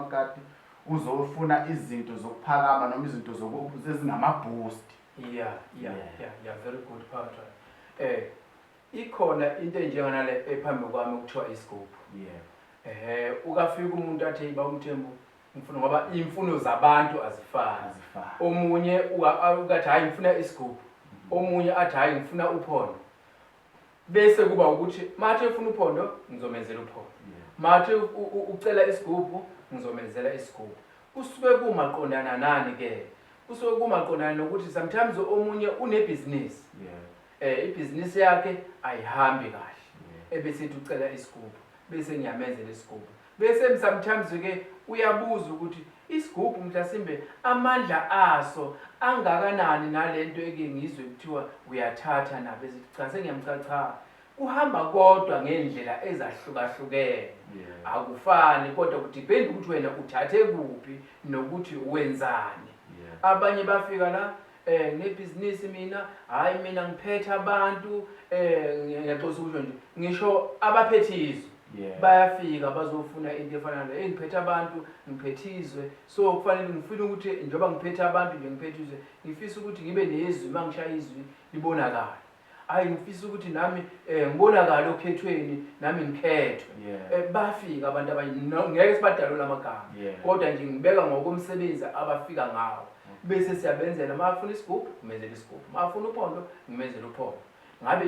umakati uzofuna izinto zokuphakama noma izinto ezingama-boost. Yeah, very good, Phakathwayo. Ikhona into enjenganale ephambi kwami okuthiwa isigubhu. Ukafika umuntu athi, "Ba uMthembu, ngifuna," ngoba imfuno zabantu azifani. Azifani. Omunye ukathi, "Hayi, ngifuna isigubhu." Omunye athi, "Hayi, ngifuna uphondo." Bese kuba ukuthi mathe ufuna uphondo, ngizomenzela uphondo. Mathe ucela isigubhu, ngizomenzela isigubhu. Kusuke kumaqondana nani ke? Kusuke kumaqondana nokuthi sometimes omunye unebhizinisi, ibhizinisi yakhe ayihambi kahle, ebese ethi ucela isigubhu, bese ngiyamenzela isigubhu. Bese sometimes ke uyabuza ukuthi isigubhu mhlasimbe amandla aso angakanani, nalento eke ngizwe kuthiwa uyathatha na? Bese cha, sengiyamcha, cha, kuhamba kodwa ngendlela ezahlukahlukene. Akufani, kodwa kudepend ukuthi wena uthathe kuphi nokuthi wenzani. Abanye bafika la, nginebhizinisi mina, hayi, mina ngiphethe abantu, ngiyaxolisa ukusho nje, ngisho abaphethe izwe bayafika bazofuna into efana nale. Ngiphethe abantu, ngiphethe izwe, so kufanele ngifuna ukuthi njengoba ngiphethe abantu nje, ngiphethe izwe, ngifisa ukuthi ngibe nezwi, uma ngishaya izwi libonakale. Hayi, ngifisa ukuthi nami ngibonakale okhethweni, nami ngikhethwe. Bafika abantu abanye, ngeke sibadalule amagama, kodwa nje ngibeka ngokomsebenzi abafika ngawo, bese siyabenzela. Uma afuna isigubhu, ngimenzela isigubhu; uma afuna uphondo, ngimenzela uphondo. Ngabe